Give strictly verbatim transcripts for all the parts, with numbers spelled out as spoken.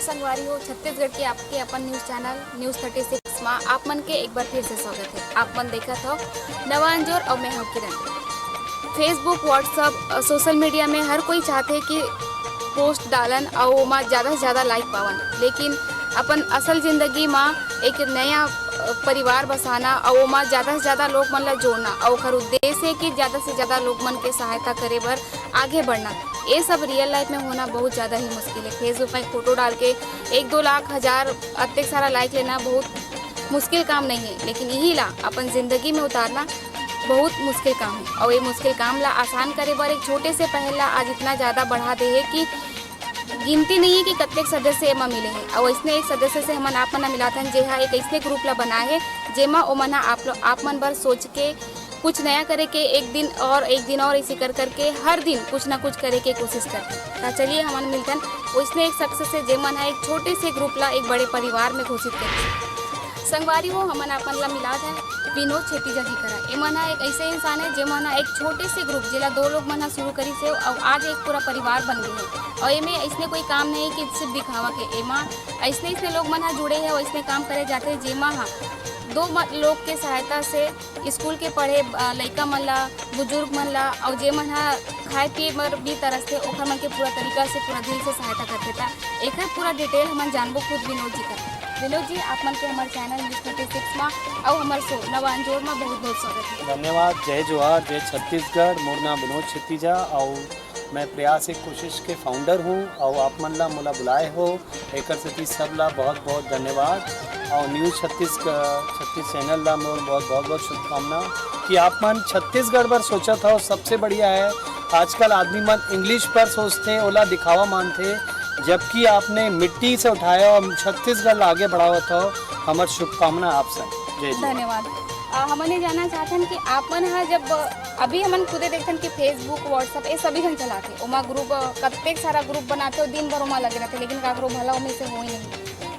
संगवारी हो, छत्तीसगढ़ के आपके अपन news channel news thirty six मा आप मन के एक बार फिर से स्वागत है। आप मन देखत हो नवा अंजोर और मैं हूँ किरण। Facebook, WhatsApp, अ, सोशल मीडिया में हर कोई चाहथे कि पोस्ट डालन और ओमा ज़्यादा से ज़्यादा लाइक पावन, लेकिन अपन असल जिंदगी मा एक नया, अ, परिवार बसाना और ओमा ज़्यादा से ज़्यादा लोग मन ला जोड़ना और ओकर उद्देश्य है कि ज़्यादा से ज़्यादा लोग मन के सहायता करे बर आगे बढ़ना। ये सब रियल लाइफ में होना बहुत ज़्यादा ही मुश्किल है। Facebook में एक फोटो डाल के एक दो लाख, हज़ार, अतेक सारा लाइक लेना बहुत मुश्किल काम नहीं है, लेकिन यही ला अपन जिंदगी में उतारना बहुत मुश्किल काम है। और ये मुश्किल काम ला आसान करे बर एक छोटे से पहल ला आज इतना ज़्यादा बढ़ा दे है कि गिनती नहीं है कि कतेक सदस्य एमा मिले हैं। और इसने एक सदस्य से हमन आप मन ला मिलाथन, जेहा एक ऐसने ग्रुप ला बनाए है, जेमा ओमन ह आप लो-, आप मन बर सोच के कुछ नया करे के एक दिन और एक दिन और ऐसे कर करके हर दिन कुछ ना कुछ करे के कोशिश करथे। त चलिए हमन मिलथन ओइसने एक शख्स से, जेमन ह एक छोटे से ग्रुप ला एक बड़े परिवार में घोषित करथे। संगवारी हो, हमन आप मन ला मिलात हन विनोद छेतीजा जी करा। एमन ह एक ऐसे इंसान है, जेमन ह एक छोटे से ग्रुप, जेला दो लोग मन ह शुरू करिस हे, अउ आज एक पूरा परिवार बन गए है। और एमे ऐसने कोई काम नहीं कि सिर्फ दिखावा के, एमा ऐसने ऐसने लोग मन ह जुड़े हैं और ऐसने काम करे जाते हैं, जेमा ह दो म-, लोग के सहायता से स्कूल के पढ़े, अ, लइका मन ला, बुजुर्ग मन ला, अउ जे मन ह खाए पिए बर भी तरसथे, ओखर मन के पूरा तरीका से, पूरा दिल से सहायता करथे। त एखर पूरा डिटेल हमन जानबो खुद विनोद जी कर। विनोद जी, आप मन के हमर चैनल न्यूज थर्टी सिक्स मा अउ हमर शो नवा अंजोर मा बहुत बहुत स्वागत है। धन्यवाद। जय जोहार, जय छत्तीसगढ़। मोर नाम विनोद छत्तीजा अउ मैं प्रयास एक कोशिश के फाउंडर हूँ अउ आप मन ला मोला बुलाए हो, एकर सेती सब ला बहुत बहुत धन्यवाद। और न्यूज छत्तीस, छत्तीस चैनल ला मोर बहुत बहुत बहुत शुभकामना कि आप मन छत्तीसगढ़ बर सोचत हो, सबसे बढ़िया है। आजकल आदमी मन इंग्लिश पर सोचते, ओला दिखावा मानते, जबकि आपने मिट्टी से उठाया और छत्तीसगढ़ ला आगे बढ़ावत हो। हमर शुभकामना आप सब। जय जय। धन्यवाद। अ, हमन ये जानना चाहथन कि आप मन ह जब, अभी हमन खुदे देखथन कि Facebook, WhatsApp ये सभी झन चलाथे, ओमा ग्रुप, अ, कतेक सारा ग्रुप बनाथे और दिन भर ओमा लगे रहथे, लेकिन काकरो भला ओमे से होई नहीं।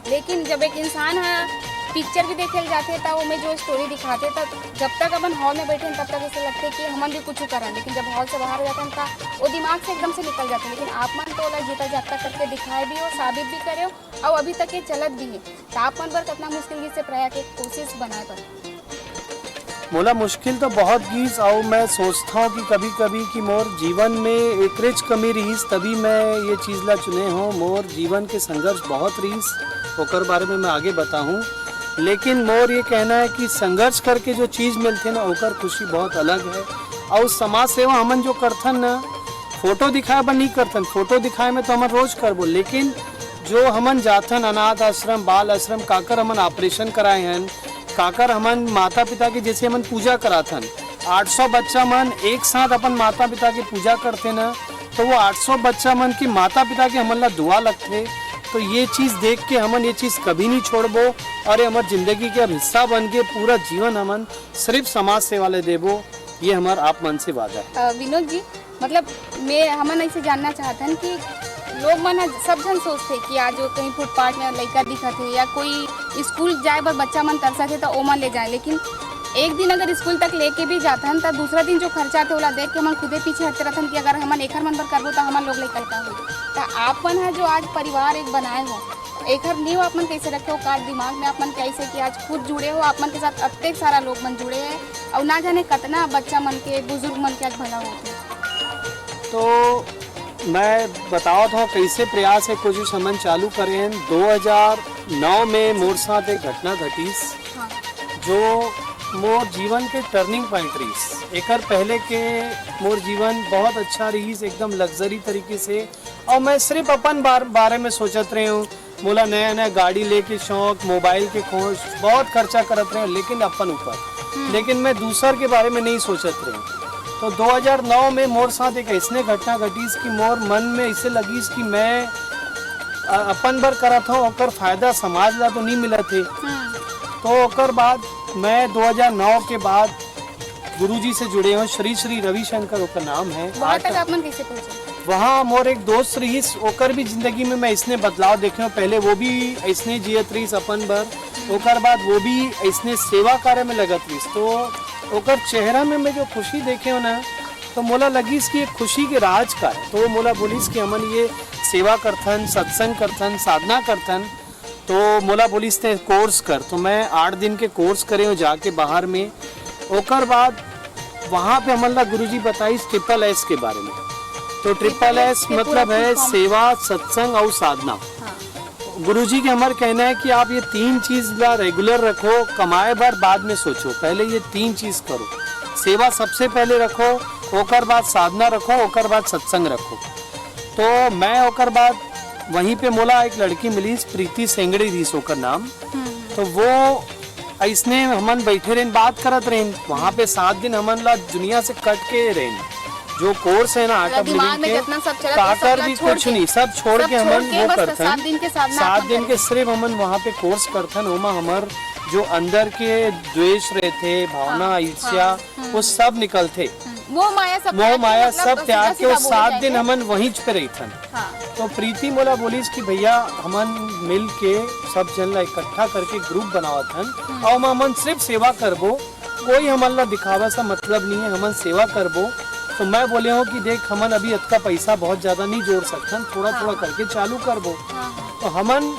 लेकिन जब एक इंसान ह पिक्चर भी देखे ल जाथे, त ओमे जो स्टोरी दिखाथे, त जब तक अपन हॉल में बैठे हैं, तब तक ऐसे लगथे कि हमन भी कुछ करन, लेकिन जब हॉल से बाहर हो जाथन, त वो दिमाग से एकदम से निकल जाथे। लेकिन आप मन तो ओला जीता जागता करके दिखाए भी हो, साबित भी करे हो, अउ अभी तक ये चलत भी है। त आप मन बर कतना मुश्किल गिस से प्रया के कोशिश बनाए बर? मोला मुश्किल तो बहुत गिस, अउ मैं सोचता हूँ कि कभी-कभी कि मोर जीवन में एकरेच कमी रहिस, तभी मैं ये चीज ला चुने हूँ। मोर जीवन के संघर्ष बहुत रहिस, ओकर बारे में मैं आगे बताहूँ। लेकिन मोर ये कहना है कि संघर्ष करके जो चीज मिलथे ना, ओकर खुशी बहुत अलग है। अउ समाज सेवा हमन जो करथन ना, फोटो दिखाए बर नहीं करथन, फोटो दिखाए में तो हमन रोज करबो, लेकिन जो हमन जाथन अनाथ आश्रम, बाल आश्रम, काकर हमन ऑपरेशन कराए हन, काकर हमन माता पिता के जैसे हमन पूजा कराथन, आठ सौ बच्चा मन एक साथ अपन माता पिता के पूजा करथे ना, तो वो आठ सौ बच्चा मन के माता पिता के हमन ला दुआ लगथे। तो ये चीज देख के हमन ये चीज कभी नहीं छोड़बो और ये हमर जिंदगी के अब हिस्सा बन के पूरा जीवन हमन सिर्फ समाज सेवा ले देबो। ये हमर आप मन से वादा है। अ, विनोद जी, मतलब, मैं, हमन ऐसे जानना चाहत हन कि लोग मन ह, सब झन सोचथे कि आज वो कहीं फुटपाथ में लइका दिखत हे या कोई स्कूल जाए बर बच्चा मन तरसत हे, त ओमन ले जाए। लेकिन एक दिन अगर स्कूल तक लेके भी जाथन, त दूसरा दिन जो खर्चा आथे, ओला देख के हमन खुदे पीछे हटते रहथन कि अगर हमन एखर मन बर करबो, त हमन लोग लइका ल का होई। त आप मन ह जो आज परिवार एक बनाए हो, एखर नींव आप मन कैसे रखे हो? का दिमाग में आप मन कैसे कि आज खुद जुड़े हो, आप मन के साथ अतेक सारा लोग मन जुड़े हैं और ना जाने कतना बच्चा मन के, बुजुर्ग मन के आज भला होथे। तो मैं बतावत हूँ कैसे प्रयास है, कोशिश हमन चालू करे हैं। दो हज़ार नौ में मोर साथ एक घटना घटिस, हाँ। जो मोर जीवन के टर्निंग पॉइंट रहिस। एकर पहले के मोर जीवन बहुत अच्छा रहिस, एकदम लग्जरी तरीके से, और मैं सिर्फ अपन बार-, बारे में सोचत रहे हूँ। मोला नया नया गाड़ी लेके शौक, मोबाइल के खोज, बहुत खर्चा करत रहे, लेकिन अपन ऊपर। हम्म। लेकिन मैं दूसर के बारे में नहीं सोचत रहे। तो दो हज़ार नौ में मोर साथ एक ऐसने घटना घटिस कि मोर मन में ऐसे लगिस कि मैं, अ, अपन बर करत हूँ, ओकर फायदा समाज ला तो नहीं मिलत हे। हम्म। तो ओकर बाद मैं दो हज़ार नौ के बाद गुरुजी से जुड़े हूँ, श्री श्री रविशंकर ओकर नाम है। वहाँ आज तक तक आप मन कैसे पहुँचे? वहाँ मोर एक दोस्त रहिस, ओकर भी जिंदगी में मैं इसने बदलाव देखे हूँ। पहले वो भी इसने जियत रहिस अपन बर, ओकर बाद वो भी इसने सेवा कार्य में लगत रहिस। तो ओकर चेहरा में मैं जो खुशी देखे हूँ ना, तो मोला लगिस कि ये खुशी के राज का है। तो वो मोला बोलिस कि हमन ये सेवा करथन, सत्संग करथन, साधना करथन। तो मोला बोलिस, "ते कोर्स कर।" तो मैं आठ दिन के कोर्स करे हूँ जाके बाहर में। ओकर बाद वहाँ पे हमन ला गुरुजी बताइस ट्रिपल एस के बारे में। तो ट्रिपल एस मतलब है सेवा, सत्संग और साधना। गुरुजी के हमर कहना है कि आप ये तीन चीज ला रेगुलर रखो, कमाए बर बाद में सोचो, पहले ये तीन चीज करो। सेवा सबसे पहले रखो, ओकर बाद साधना रखो, ओकर बाद सत्संग रखो। तो मैं ओकर बाद वहीं पे मोला एक लड़की मिलिस, प्रीति सेंगड़ी रिहिस ओकर नाम। तो वो अइसने हमन बैठे रहेन, बात करत रहेन। वहाँ पे सात दिन हमन ला दुनिया से कट के रहेन। जो कोर्स है ना आर्ट ऑफ लिविंग के, काकर भी कुछ नहीं, सब छोड़ के हमन वो करथन। सात दिन के सिर्फ हमन वहाँ पे कोर्स करथन। ओमा हमर जो अंदर के द्वेष रहथे, भावना, ईर्ष्या, वो सब निकलथे। मोह माया सब त्याग के वो सात दिन हमन वहीं पे रहिथन। तो प्रीति मोला बोलिस कि भैया, हमन मिल के सब झन ला इकट्ठा करके ग्रुप बनावत हन और ओमा हमन सिर्फ सेवा करबो, कोई हमन ला दिखावा से मतलब नहीं है, हमन सेवा करबो। तो मैं बोले हूँ कि देख, हमन अभी अतका पैसा बहुत ज्यादा नहीं जोड़ सकथन, थोड़ा थोड़ा करके चालू करबो। तो हमन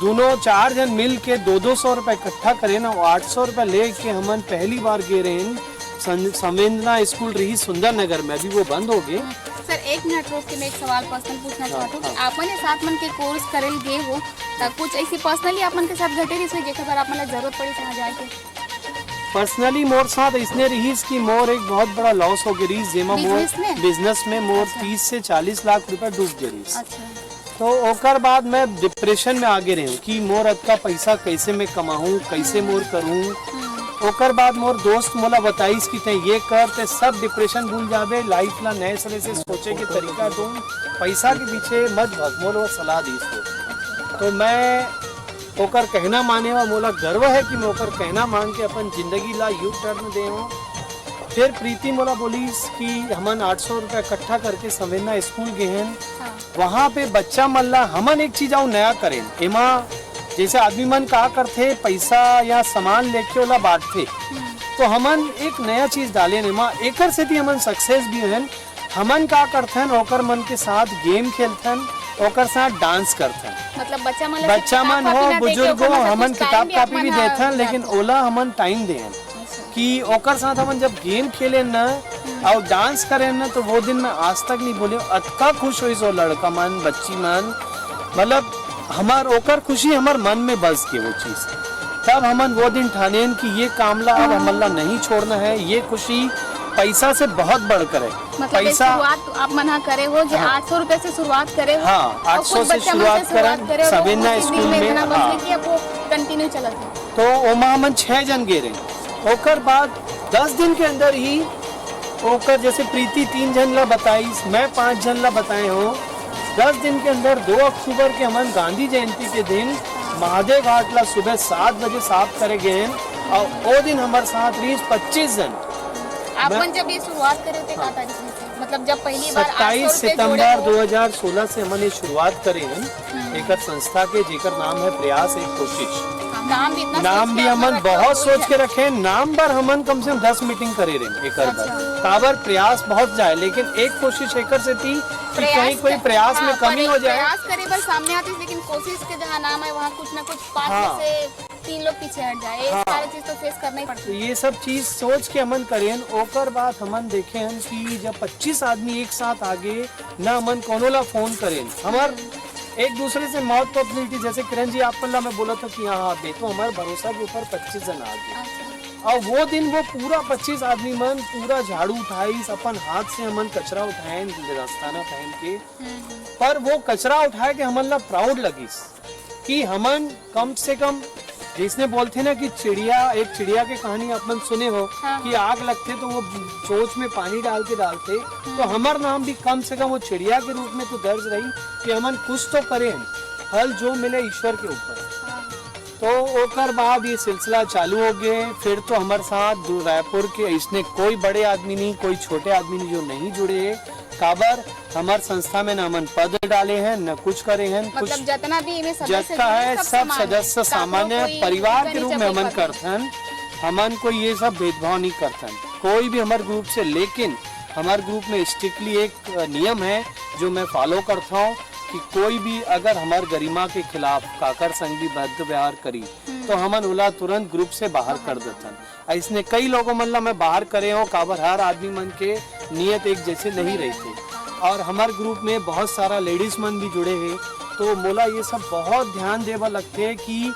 दोनों चार झन मिल के दो दो सौ रुपए इकट्ठा करेन और आठ सौ रुपए लेके हमन पहली बार गे रहेन। संवेदना स्कूल रिहिस सुंदर नगर में, अभी वो बंद हो गे। सर, एक मिनट रोक के मैं एक सवाल पर्सनल पूछना चाहत हूँ कि आप मन ये सात मन के कोर्स करे ल गे हो, त कुछ ऐसे पर्सनली आप मन के साथ घटे रिहिस होही, जेकर बर आप मन ला जरूरत पड़िस वहाँ जाए के? पर्सनली मोर साथ अइसने रिहिस कि मोर एक बहुत बड़ा लॉस हो गे रिहिस, जेमा मोर बिजनेस में मोर तीस से चालीस लाख रुपए डूब गे रिहिस। तो ओकर बाद मैं डिप्रेशन में आ गे रहेंव कि मोर अतका पैसा कैसे मैं कमाहूँ, कैसे मोर करूँ। ओकर बाद मोर दोस्त मोला बताइस कि तैं ये कर, तैं सब डिप्रेशन भूल जाबे, लाइफ ला नए सिरे से सोचे के तरीका ढूंढ, पैसा के पीछे मत भाग, मोला वो सलाह दिस। तो मैं ओकर कहना माने हंव, मोला गर्व है कि मैं ओकर कहना मान के अपन जिंदगी ला यू टर्न दे हंव। फिर प्रीति मोला बोलिस कि हमन आठ सौ रुपया इकट्ठा करके संवेदना स्कूल गे हन। वहाँ पे बच्चा मन ला हमन एक चीज अउ नया करेन। एमा जैसे आदमी मन का करथे, पैसा या सामान लेके ओला बांटथे, तो हमन एक नया चीज डालेन एमा, एकर सेती हमन सक्सेस भी हन। हमन का करथन, ओकर मन के साथ गेम खेलथन, ओकर साथ डांस करथन। मतलब बच्चा मन ला सिर्फ बच्चा मन हो, बुजुर्ग हो, हमन किताब कॉपी भी देथन, लेकिन ओला हमन टाइम देन। कि ओकर साथ हमन जब गेम खेलेन ना अउ डांस करेन ना, तो वो दिन मैं आज तक नहीं भूले। अतका खुश होइस वो लड़का मन, बच्ची मन, मतलब हमर ओकर खुशी हमर मन में बस के वो चीज। तब हमन वो दिन ठानेन कि ये काम ला अब हमन ला नहीं छोड़ना है, ये खुशी पैसा से बहुत बढ़कर है। मतलब पैसा शुरुआत आप मन हा करे हो जे हाँ। आठ सौ रुपए से शुरुआत करे हो हाँ, आठ सौ से शुरुआत करन, संवेदना स्कूल में, इतना बस हाँ। कि अब वो कंटिन्यू चलत है। तो ओमा हमन छह जन गे रहे। ओकर बाद दस दिन के अंदर ही ओकर जैसे प्रीति तीन झन ला बताइस, मैं पांच झन ला बताए हंव। दस दिन के अंदर दो अक्टूबर के हमन गांधी जयंती के दिन महादेव घाट ला सुबह सात बजे साफ करे गए हन और ओ दिन हमर साथ रहिस पच्चीस झन। आप मन जब ये शुरुआत करे थे, का तारीख में थे? मतलब जब पहली बार आठ सौ रुपए जोड़े हो? सत्ताईस सितंबर दो हज़ार सोलह से हमन ये शुरुआत करे हन। एकर संस्था के, जेकर नाम है प्रयास एक कोशिश। नाम भी इतना नाम भी हमन बहुत सोच के रखे। नाम बर हमन कम से कम दस मीटिंग करे रहे एकर बर। काबर प्रयास बहुत जाए, लेकिन एक कोशिश एकर सेती कि कहीं कोई प्रयास में कमी हो जाए। प्रयास करे बर सामने आती, लेकिन कोशिश के जहाँ नाम है वहाँ कुछ ना कुछ पास में से तीन लोग पीछे हट जाए। ये सारे चीज तो फेस करना ही पड़ता है। ये सब चीज सोच के हमन करेन। ओकर बाद हमन देखे हन कि जब पच्चीस आदमी एक साथ आगे ना हमन कोनो ला फोन करेन, हमर एक दूसरे से माउथ पब्लिसिटी, जैसे किरण जी आप ला मैं बोला था कि हाँ हाँ दे, तो हमारे भरोसा के ऊपर पच्चीस जन आ गए। और वो दिन वो पूरा पच्चीस आदमी मन पूरा झाड़ू उठाइस, अपन हाथ से हमन कचरा उठाएन दस्ताना पहन के। पर वो कचरा उठाए के हमन ला प्राउड लगिस कि हमन कम से कम, जिसने बोलते ना कि चिड़िया, एक चिड़िया के कहानी आप मन सुने हो हाँ, कि हाँ। आग लगते तो वो चोंच में पानी डाल के डालते, तो हम्म। हमर नाम भी कम से कम वो चिड़िया के रूप में तो दर्ज रही कि हमन कुछ तो करेन, फल जो मिले ईश्वर के ऊपर। हाँ। तो ओकर बाद ये सिलसिला चालू हो गए। फिर तो हमर साथ दू-, रायपुर के इसने कोई बड़े आदमी नहीं, कोई छोटे आदमी नहीं जो नहीं जुड़े है। काबर हमर संस्था में न हमन पद डाले हैं, न कुछ करे हैं, मतलब कुछ जतना भी इमे सदस्य जतका है, सब सब समान है। सदस्य काकरो सामान्य कोई परिवार के रूप में हमन करथन। हमन कोई ये सब भेदभाव नहीं करथन, कोई भी हमर ग्रुप से। लेकिन हमार ग्रुप में स्ट्रिक्टली एक अ, नियम है जो मैं फॉलो करता हूँ कि कोई भी अगर हमार गरिमा के खिलाफ काकर संग भी बद व्यवहार करी तो हमन ओला तुरंत ग्रुप से बाहर कर देथन। अइसने कई लोगों मन ला मैं बाहर करे हूँ, काबर हर आदमी मन के नियत एक जैसे नहीं रही थे। और हमार ग्रुप में बहुत सारा लेडीज मन भी जुड़े हैं, तो मोला ये सब बहुत ध्यान देवा लगते हैं कि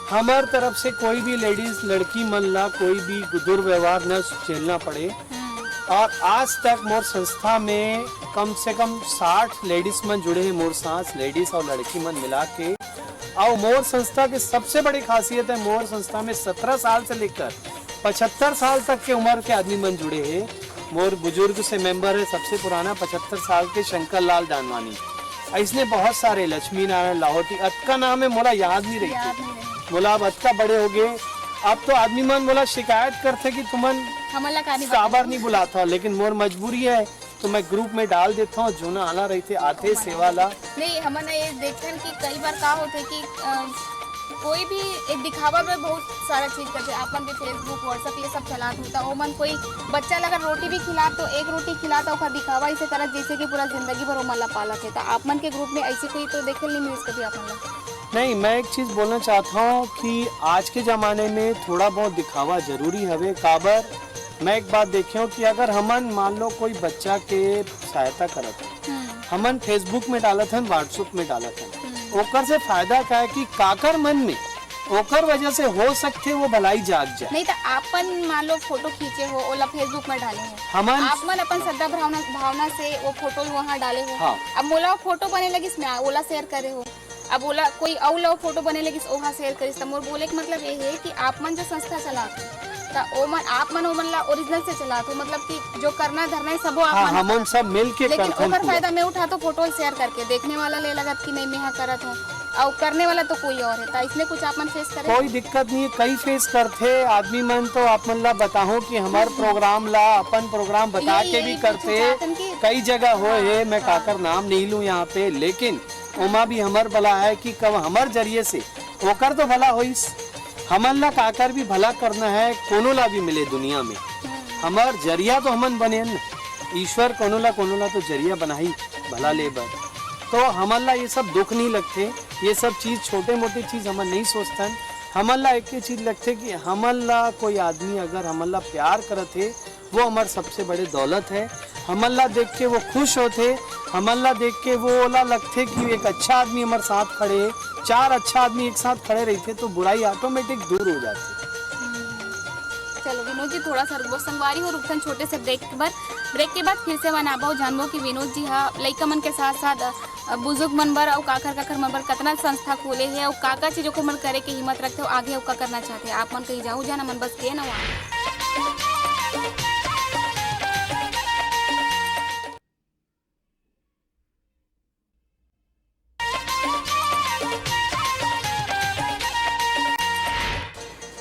हमार तरफ से कोई भी लेडीज लड़की मन ला कोई भी दुर्व्यवहार न झेलना पड़े। और आज तक मोर संस्था में कम से कम साठ लेडीज मन जुड़े हैं मोर साथ, लेडीज और लड़की मन मिला के। और मोर संस्था के सबसे बड़ी खासियत है, मोर संस्था में सत्रह साल से लेकर पचहत्तर साल तक के उम्र के आदमी मन जुड़े हैं। मोर बुजुर्ग से मेंबर है सबसे पुराना पचहत्तर साल के शंकर लाल दानवानी। अइसने बहुत सारे, लक्ष्मी नारायण लाहौटी, अतका नाम है मोला याद नहीं रही। मोला अब अतका बड़े हो गए, अब तो आदमी मन मोला शिकायत करते कि तुमन हमन ला का नहीं काबर नहीं बुलाता, लेकिन मोर मजबूरी है तो मैं ग्रुप में डाल देता हूँ, जो ना आना रही थे आते सेवा ला। नहीं, हमन ये देखथन कि कई बार का होथे कि अ, कोई भी एक दिखावा में बहुत सारा चीज करथे। आप मन के Facebook, WhatsApp ये सब चलात होता, ओमन कोई बच्चा ला अगर रोटी भी खिलात तो एक रोटी खिलात, ओकर दिखावा इसे करत जैसे कि पूरा जिंदगी भर ओमन ला पालत हे। तो आप मन के ग्रुप में ऐसी कोई तो देखे नहीं मिलिस कभी आप मन ला? नहीं, मैं एक चीज बोलना चाहता हूँ कि आज के जमाने में थोड़ा बहुत दिखावा जरूरी हवे। काबर, मैं एक बात देखे हूँ कि अगर हमन मान लो कोई बच्चा के सहायता करत हन, हमन Facebook में डालत हन, WhatsApp में डालत हन, ओकर से फायदा का है कि काकर मन में ओकर वजह से हो सकथे वो भलाई जाग जाए। नहीं तो आपन मान लो फोटो खींचे हो, ओला Facebook में डाले हो, हमन आप मन अपन श्रद्धा भावना भावना से वो फोटो वहाँ डाले हो। हाँ। अब मोला वो फोटो बने लगिस, मैं ओला शेयर करे हो। अब ओला कोई अउ ला फोटो बने लगिस, ओहा शेयर करिस। त मोर बोले के मतलब ये है कि आप मन जो संस्था चलात हो, त ओमन, आप मन ओमन ला ओरिजिनल से चलात हो, मतलब कि जो करना धरना है सबो आप हाँ, मन हमन सब मिल के लेकिन करथन ओकर पूरा। फायदा मैं उठात हो फोटो शेयर करके, देखने वाला ले लगत कि नहीं मैं हा करत हूँ, और करने वाला तो कोई और है। त इसमें कुछ आप मन फेस करे? कोई दिक्कत नहीं है, कई फेस करथे आदमी मन। तो आप मन ला बताहूँ कि हमार प्रोग्राम ला अपन प्रोग्राम बता यही, के भी यही करथे, पूछना चाहतन कि कई जगह होए हाँ, है, मैं हाँ। काकर नाम नहीं लूँ यहाँ पे, लेकिन ओमा भी हमर भला है कि कब हमर जरिए से ओकर तो भला होइस। हमन ला काकर भी भला करना है, कोनो ला भी मिले दुनिया में, हमर जरिया तो हमन बने न। ईश्वर कोनो ला कोनो ला तो जरिया बनाही भला ले बर। तो हमन ला ये सब दुख नहीं लगथे, ये सब चीज, छोटे मोटे चीज हमन नहीं सोचथन। हमन ला एक ही चीज लगथे कि हमन ला कोई आदमी अगर हमन ला प्यार करत हे, वो हमर सबसे बड़े दौलत है। हमन ला देख के वो खुश होथे, हमन ला देख के वो ओला लगथे कि एक अच्छा आदमी हमर साथ खड़े है। चार अच्छा आदमी एक साथ खड़े रहिथे तो बुराई ऑटोमेटिक दूर हो जाथे। चलो विनोद जी, थोड़ा सा रुकबो संगवारी हो, रुकथन छोटे से ब्रेक के बाद। ब्रेक के बाद फिर से मन आबो, जानबो कि विनोद जी हा लइका मन के साथ साथ अ, बुजुर्ग मन बर अउ काखर काखर मन बर कतना संस्था खोले हे अउ का का चीज ओकर मन करे के हिम्मत रखथे अउ आगे अउ का करना चाहथे। आप मन कहीं जाहू जाना मन बस के नवा।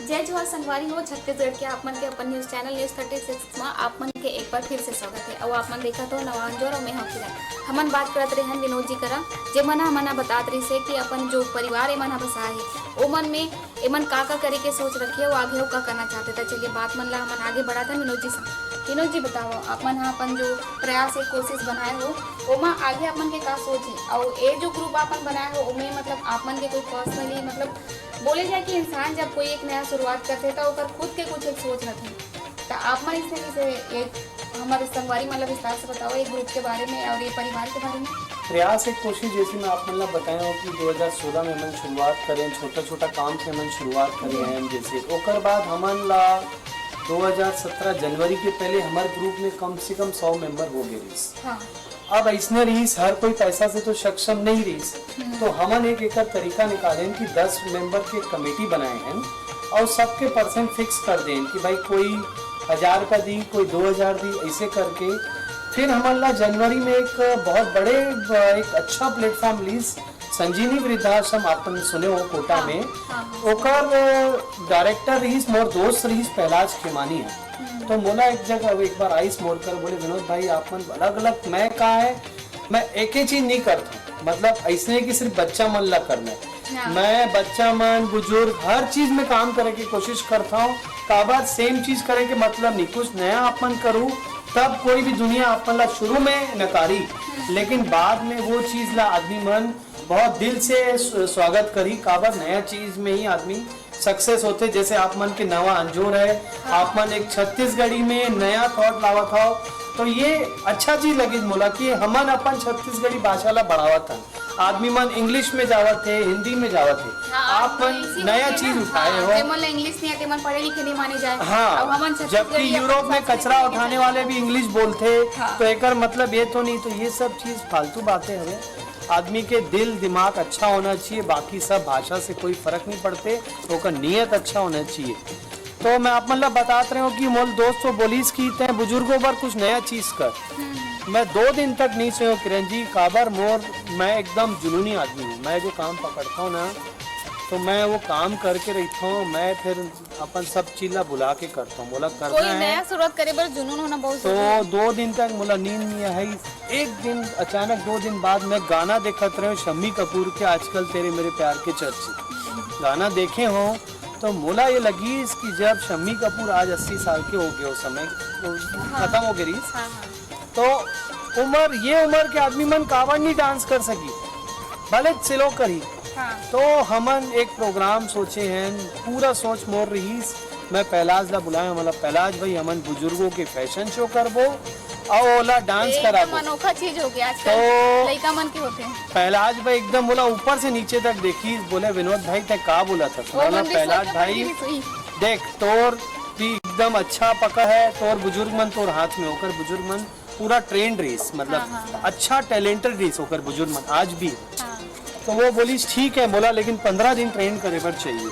जय जोहार संगवारी हो, छत्तीसगढ़ के आप मन के अपन news channel news thirty six में आप मन के एक बार फिर से स्वागत है। अउ आप मन देखत हो नवा अंजोर अउ मैं हूं किरण। हमन बात करत रहे हन विनोद जी करा, जे मन ह हमन ह बतात रहिस हे कि अपन जो परिवार एमन ह बसाए हे, ओ मन में एमन का का करे के सोच रखे हे, अउ आगे अउ का करना चाहथे। त चलिए बात मन ला हमन आगे बढ़ाथन विनोद जी संग। विनोद जी बताओ, आप मन ह अपन जो प्रयास हे, कोशिश बनाए हो, ओमा आगे आप मन के का सोच हे? अउ ए जो ग्रुप आप मन बनाए हो, ओमे मतलब आप मन के कोई पर्सनली मतलब बोले जाए कि इंसान जब कोई एक नया शुरुआत करथे त ओकर खुद के कुछ एक सोच रथे। त आप मन इसने जैसे एक हमारे संगवारी मन ला विस्तार से बताओ एक ग्रुप के बारे में और ये परिवार के बारे में। प्रयास एक कोशिश जैसे मैं आप मन ला बताया हूँ कि दो हज़ार सोलह में हमन शुरुआत करें, छोटा छोटा काम से हमन शुरुआत करे हैं जैसे। ओकर बाद हमन ला दो हज़ार सत्रह जनवरी के पहले हमारे ग्रुप में कम से कम सौ मेंबर हो गए रहिस। हाँ। अब अइसने रहिस, हर कोई पैसा से तो सक्षम नहीं रहिस, तो हमन एक एकर तरीका निकालेन कि दस मेंबर के कमेटी बनाए हैं और सबके परसेंट फिक्स कर देन कि भाई कोई हजार रुपया दी, कोई दो हजार दी, ऐसे करके। फिर हमन ला जनवरी में एक बहुत बड़े, एक अच्छा प्लेटफॉर्म रिलीज, संजीवनी वृद्धाश्रम, आप मन सुने हो कोटा हाँ, में, हाँ, हाँ। ओकर डायरेक्टर रहिस, मोर दोस्त रहिस प्रहलाद खेमानी है। तो मोला एक जगह अब एक बार आइस मोर कर, बोले, "विनोद भाई, आप मन अलग-अलग, मैं का है, मैं एके चीज नहीं करता हूँ, मतलब ऐसने कि सिर्फ बच्चा मन ला करना है। हाँ। मैं बच्चा मन, बुजुर्ग, हर चीज में काम करे की कोशिश करता हूँ। काबर सेम चीज करे के मतलब नहीं, कुछ नया आप मन करूँ।" तब कोई भी दुनिया अपन ला शुरू में नकारी, लेकिन बाद में वो चीज ला आदमी मन बहुत दिल से स्व-, स्वागत करी। काबर नया चीज में ही आदमी सक्सेस होथे। जैसे आप मन के नवा अंजोर है, आप मन एक छत्तीसगढ़ी में नया थॉट लावत हव, तो ये अच्छा चीज लगिस मोला कि हमन अपन छत्तीसगढ़ी भाषा ला बढ़ावत हन। आदमी मन इंग्लिश में जावत हे, हिंदी में जावत हे, हाँ, आप मन इसी नया वजह चीज ना, उठाए हाँ, हो। जेमन ला इंग्लिश नहीं आते, मन पढ़े लिखे नहीं माने जाए। हाँ, अब हमन छत्तीसगढ़ी जबकि अपन यूरोप में संस्कृति कचरा लेके उठाने चलते वाले हैं। भी इंग्लिश बोलते, हाँ। तो एकर मतलब ये तो नहीं, तो ये सब चीज फालतू बातें हवे। आदमी के दिल दिमाग अच्छा होना चाहिए, बाकी सब भाषा से कोई फर्क नहीं पड़ते, ओकर नीयत अच्छा होना चाहिए। तो मैं आप मन ला बतात रहे हूँ कि मोर दोस्त तो बोलिस कि तैं बुजुर्गों बर कुछ नया चीज कर। मैं दो दिन तक नहीं सोयो किरण जी, काबर मोर, मैं एकदम जुनूनी आदमी हूँ। मैं जो काम पकड़ता हूँ ना, तो मैं वो काम करके रहता हूँ। मैं फिर अपन सब चीज ला भुला के करता हूँ, मोला करना कोई है। नया शुरुआत करे बर जुनून होना बहुत जरूरी तो है। दो दिन तक मोला नींद नहीं आई। एक दिन अचानक दो दिन बाद मैं गाना देखत रहे हूँ शम्मी कपूर के, आजकल तेरे मेरे प्यार के चर्चे गाना देखे हो, तो मोला ये लगिस कि जब शम्मी कपूर आज अस्सी साल के हो गए, उस समय वो हाँ। खत्म हो गए रहिस, हाँ, हाँ। तो उम्र, ये उम्र के आदमी मन काबर नहीं डांस कर सकी, भले स्लो करी। हाँ। तो हमन एक प्रोग्राम सोचे हैं, पूरा सोच मोर रहीस, मैं पहलाज ला बुलाए, हमला पहलाज भाई, हमन बुजुर्गों के फैशन शो करबो, अउ ओला डांस ये एकदम कराबो। अनोखा चीज हो गया आजकल, तो लइका मन के होते हैं। पहलाज भाई एकदम बोला, ऊपर से नीचे तक देखी, बोले, "विनोद भाई, तै का बोला था?" वो बोला, मन भी "पहलाज सोच के भाई, बड़ी हुई। देख, तोर भी एकदम अच्छा पकड़ है, तोर बुजुर्ग मन तोर हाथ में, ओकर बुजुर्ग मन पूरा ट्रेंड रहीस, मतलब, हाँ, हाँ, हाँ। अच्छा टैलेंटेड रहीस ओकर बुजुर्ग मन, आज भी।" हाँ। तो वो बोलिस, "ठीक है," बोला, "लेकिन पंद्रह दिन ट्रेन करे बर चाहिए।"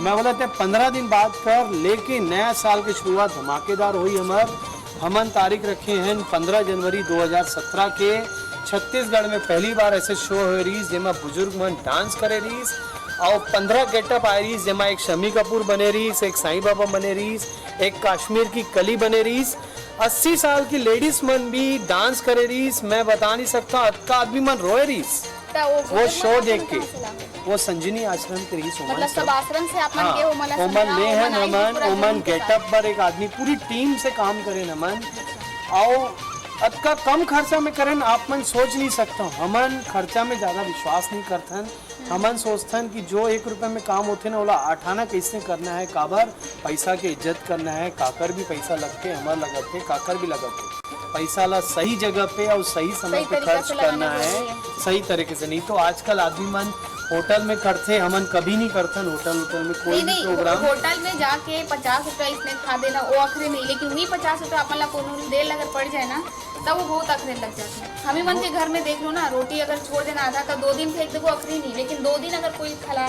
मैं बोला, "ते पंद्रह दिन बाद कर, लेकिन नया साल के शुरुआत धमाकेदार होई हमर।" हमन तारीख रखे हैं पंद्रह जनवरी दो हज़ार सत्रह के। छत्तीसगढ़ में पहली बार ऐसे शो होए रहीस, जेमा बुजुर्ग मन डांस करे रहीस, और पंद्रह गेटअप आए रहीस, जेमा एक शम्मी कपूर बने रहीस, एक साईं बाबा बने रहीस, एक कश्मीर की कली बने रहीस। अस्सी साल की लेडीज मन भी डांस करे रहीस। मैं बता नहीं सकता, अतका आदमी मन रोए रहीस। त वो वो बुजुर्ग शो मन देख के। कहाँ से लाए? वो संजीवनी आश्रम के रहीस, ओमन मतलब सब। सब आश्रम से आप मन हाँ, गए हो, मतलब ओमन समझा, ले हैं ओमन आई नमन, पूरा ओमन जुनून के साथ। गेटअप पर एक आदमी पूरी टीम से काम करे नमन। अच्छा। आओ, अतका कम खर्चा में करन, आप मन सोच नहीं सकता। हमन खर्चा में ज्यादा विश्वास नहीं करथन। हमन सोचथन कि जो एक रुपया में काम होथे ना, ओला अठाना कैसे करना है, काबर पैसा के इज्जत करना है, काकर भी पैसा लगथे, हमर लगथे, काकर भी लगथे। पैसा ला सही जगह पे और सही समय सही पे तरीका खर्च से लगाना करना है, जरूरी है। सही तरीके से। नहीं तो आजकल आदमी मन होटल में करथे, हमन कभी नहीं करथन होटल, होटल में कोई नहीं, भी नहीं, प्रोग्राम। होटल में जाके पचास रुपया इसने खा देना, वो आखिरी नहीं, लेकिन वही पचास रुपया अपन ला कोनो दे अगर पड़ जाए ना, तब वो बहुत अखरे लग जाथे। हमी मन के घर में देख लो ना, रोटी अगर छोड़ देना आधा, तो दो दिन फेंक देबो, अखरे नहीं, लेकिन दो दिन अगर कोई खला,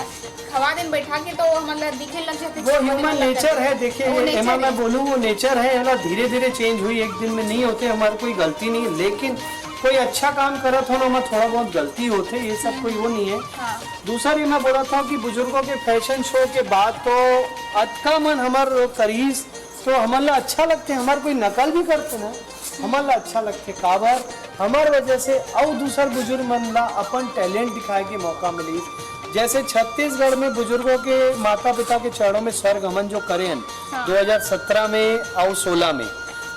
खवा देन बैठा के, तो वो हमन ला दिखे लग जाथे, वो छुए ह्यूमन लग नेचर जाथे। है, देखिए, वो ये नेचर एमा मैं है। बोलूँ, वो नेचर है, है ना, धीरे-धीरे चेंज हुई, एक दिन में नहीं होते, हमारी कोई गलती नहीं है, लेकिन कोई अच्छा काम करत हो ना, ओमा थोड़ा बहुत गलती होथे, ये सब कोई वो नहीं है। हाँ। दूसरा ये मैं बोलत हूँ कि बुजुर्गों के फैशन शो के बाद तो अतका मन हमर करीस, तो हमन ला अच्छा लगथे, हमर कोई नकल भी करथे ना, हमन ला अच्छा लगथे। काबर? हमर वजह से अउ दूसर बुजुर्ग मन ला अपन टैलेंट दिखाए के मौका मिलिस। जैसे छत्तीसगढ़ में बुजुर्गों के माता पिता के चरणों में स्वर्ग हमन जो करे हन हाँ। दो हज़ार सत्रह में अउ सोलह में,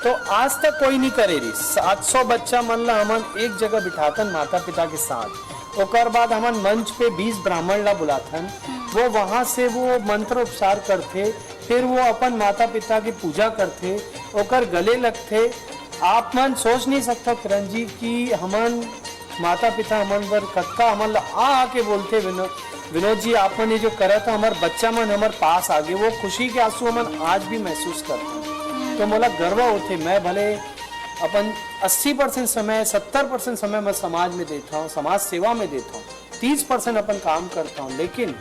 तो आज तक कोई नहीं करे रहिस। सात सौ बच्चा मन ला हमन एक जगह बिठाथन माता पिता के साथ। ओकर बाद हमन मंच पे बीस ब्राह्मण ला बुलाथन, वो वहाँ से वो मंत्र उपचार करथे, फिर वो अपन माता पिता की पूजा करथे, ओकर गले लगथे। आप मन सोच नहीं सकता किरण जी कि हमन माता पिता हमन बर कतका हमन ला आ आके बोलथे, विनो-, विनोद जी, आप मन ये जो करत हो, हमर बच्चा मन हमर पास आगे, वो खुशी के आंसू हमन आज भी महसूस करथन। तो मोला गर्व होथे, मैं भले अपन अस्सी परसेंट समय, सत्तर परसेंट समय मैं समाज में देता हूँ, समाज सेवा में देता हूँ, तीस परसेंट अपन काम करता हूँ, लेकिन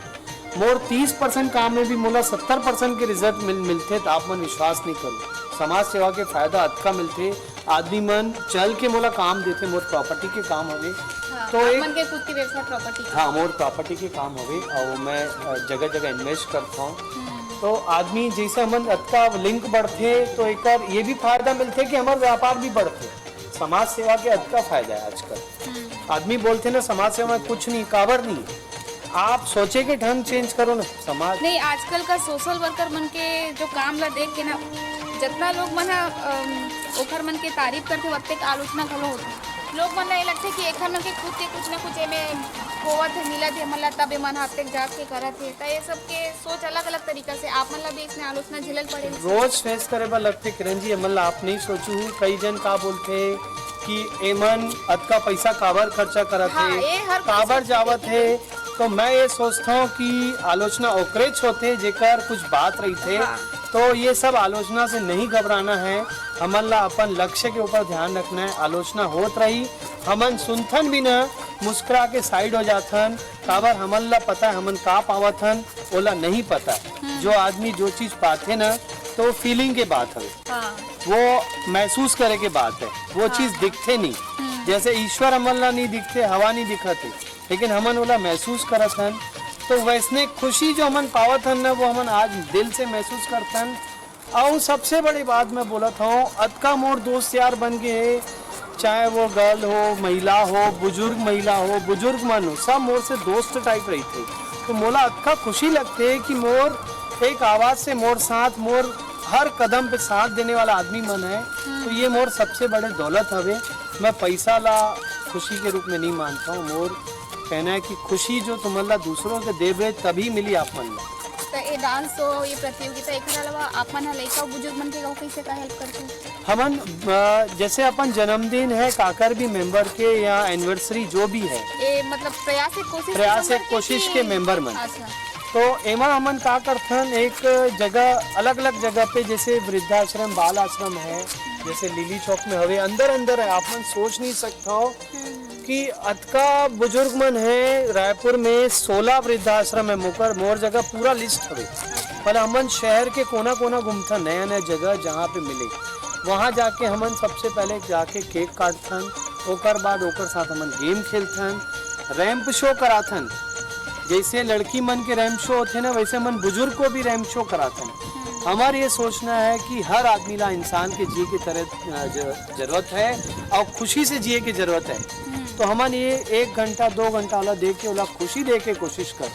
मोर तीस परसेंट काम में भी मोला सत्तर परसेंट के रिजल्ट मिल, मिलथे, तो आप मन विश्वास नहीं करो। समाज सेवा के फायदा अतका मिलथे, आदमी मन चल के मोला काम देथे, मोर प्रॉपर्टी के काम हवे। हाँ, तो आप एक मन के खुद की व्यवसाय प्रॉपर्टी की। हाँ, मोर प्रॉपर्टी के काम हवे और मैं, अ, जगह-जगह इन्वेस्ट करता हूँ। हम्म। तो आदमी जैसे हमन अतका लिंक बढ़थे, तो एकर ये भी फायदा मिलथे कि हमर व्यापार भी बढ़थे। समाज सेवा के अतका फायदा है आजकल। हम्म। आदमी बोलथे ना, समाज सेवा में कुछ नहीं, काबर नहीं? आप सोचे के ढंग चेंज करो ना, समाज नहीं, आजकल का सोशल वर्कर मन के जो काम ला देख के ना, जतना लोग मन ह, अम, ओखर मन के तारीफ करथे, ओतेक आलोचना घलो होथे। लोग मन ल ये लगथे कि एखर मन के खुद के कुछ ना कुछ एमे होवत हे, मिलत हे, मन ल तब ए मन ह अतेक जाग के करत हे। त ये सब के सोच अलग-अलग तरीका से आप मन ल भी इसने आलोचना झेलल पड़े। रोज फेस करे बर लगथे किरण जी, एमन ल आप नहीं सोचू। कई जन का बोलथे कि एमन अतका पैसा काबर खर्चा करत हाँ, हे, ये हर कोई काबर सोचथे जावत कि हे। तो मैं ये सोचता हूँ कि आलोचना ओकरेच होथे जेकर कुछ बात रहिथे। हाँ। तो ये सब आलोचना से नहीं घबराना है, हमन ला अपन लक्ष्य के ऊपर ध्यान रखना है। आलोचना होत रही, हमन सुनथन भी न, मुस्कुरा के साइड हो जाथन, काबर हमन ला पता है हमन का पावत हन, ओला नहीं पता। हम्म। जो आदमी जो चीज पाथे ना, तो फीलिंग के बात हवे, हाँ। वो महसूस करे के बात है, वो हाँ, चीज हाँ। दिखथे नहीं। हम्म। जैसे ईश्वर हमन ला नहीं दिखथे, हवा नहीं दिखत है, लेकिन हमन ओला महसूस करत हन। तो वैसने खुशी जो हमन पावत हन ना, वो हमन आज दिल से महसूस करथन। अउ सबसे बड़ी बात मैं बोलत हूँ, अतका मोर दोस्त यार बन गए हे, चाहे वो गर्ल हो, महिला हो, बुजुर्ग महिला हो, बुजुर्ग मन हो, सब मोर से दोस्त टाइप रहिथे। तो मोला अतका खुशी लगथे कि मोर एक आवाज से मोर साथ, मोर हर कदम पे साथ देने वाला आदमी मन है। हम्म। तो ये मोर सबसे बड़े दौलत हवे। मैं पैसा ला खुशी के रूप में नहीं मानता हूँ। मोर कहना है कि खुशी जो तुमन ला दूसरों के देबे, तभी मिली आप मन ला। त ये डांस शो, ये प्रतियोगिता, एकर अलावा आप मन ह लइका अउ बुजुर्ग मन के अउ कइसे का हेल्प करथे? हमन, अ, जैसे अपन जन्मदिन है, काकर भी मेंबर के या एनिवर्सरी जो भी है, ये मतलब प्रयास एक कोशिश के प्रयास मेंबर एक के कोशिश कि के मेंबर मन। अच्छा। तो एमा हमन का करथन, एक जगह, अलग-अलग जगह पे, जैसे वृद्धाश्रम, बाल आश्रम है, जैसे लिली चौक में हवे, अंदर-अंदर है, आप मन सोच नहीं सकत हो हम्म। कि अतका बुजुर्ग मन है। रायपुर में सोलह वृद्धाश्रम है, मोकर, मोर जगह पूरा लिस्ट हवे। पर हमन शहर के कोना-कोना घूमथन, नया-नया जगह जहाँ पे मिले, वहाँ जाके हमन सबसे पहले जाके केक काटथन, ओकर बाद ओकर साथ हमन गेम खेलथन, रैंप शो कराथन। जैसे लड़की मन के रैंप शो होथे ना, वैसे हमन बुजुर्ग को भी रैंप शो कराथन। हमार ये सोचना है कि हर आदमी ला इंसान के जिए के तरह, अ, ज-, जरूरत है और खुशी से जिए के जरूरत है। हम्म। तो हमन ये एक घंटा, दो घंटा वाला दे के ओला खुशी दे के कोशिश कर,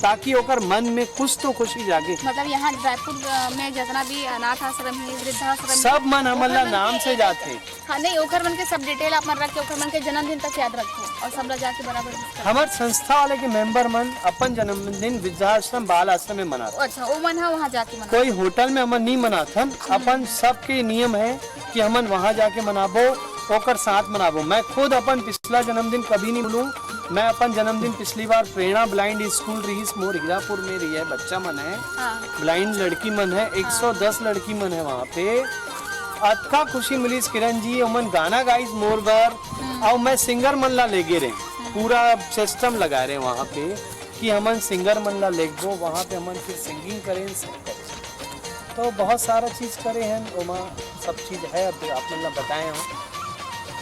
ताकि ओकर मन में कुछ तो खुशी जागे। मतलब यहाँ रायपुर, अ, में जितना भी अनाथ आश्रम है, वृद्धाश्रम है, सब मन हमन ओकर ला मन नाम के से एक जाथे। हाँ, नहीं, ओखर मन के सब डिटेल आप मन रख के ओखर मन के जन्मदिन तक याद रखो और सब ला जाके बराबर विश करो। हमर संस्था वाले के मेंबर मन अपन जन्मदिन वृद्धाश्रम, बाल आश्रम में मनाथे। अच्छा, वो मन ह वहाँ जाके मना। कोई होटल में हमन नहीं मनाथन, हम्म। अपन सबके नियम है कि हमन वहाँ जाके मनाबो, ओकर साथ मनाबो। मैं खुद अपन पिछला जन्मदिन कभी नहीं भूलूं। मैं अपन जन्मदिन पिछली बार प्रेरणा ब्लाइंड स्कूल रहीस, मोर हीरापुर में रही है, बच्चा मन है, हाँ। ब्लाइंड लड़की मन है, हाँ। एक सौ दस लड़की मन है वहाँ पे। अतका खुशी मिलिस किरण जी, ओमन गाना गाइस मोर बर, हम्म। अउ मैं सिंगर मन ला लेगे रहे, हम्म। पूरा सिस्टम लगाए रहे वहाँ पे कि हमन सिंगर मन ला लेगबो, वहाँ पे हमन फिर सिंगिंग करें, सब करें। तो बहुत सारा चीज करे हैं, ओमा सब चीज है, अब आप मन ला बताए हूँ।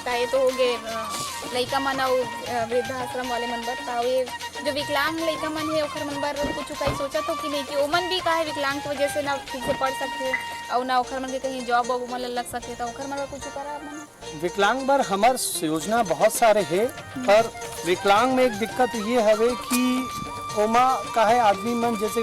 त ये तो हो गए, अ, लइका मन अउ, अ, वृद्धाश्रम वाले मन बर। त ये जो विकलांग लइका मन हे, ओखर मन बर कुछ उपाय सोचत हो कि नहीं, कि ओमन भी का है विकलांग की वजह से ना ठीक से पढ़ सकथे अउ ना ओखर मन के कहीं जॉब वॉब ओमन ल लग सकथे, त ओखर मन बर कुछ उपाय आप मन? विकलांग बर हमर योजना बहुत सारे हे, पर विकलांग में एक दिक्कत ये हवे कि ओमा का है, आदमी मन जैसे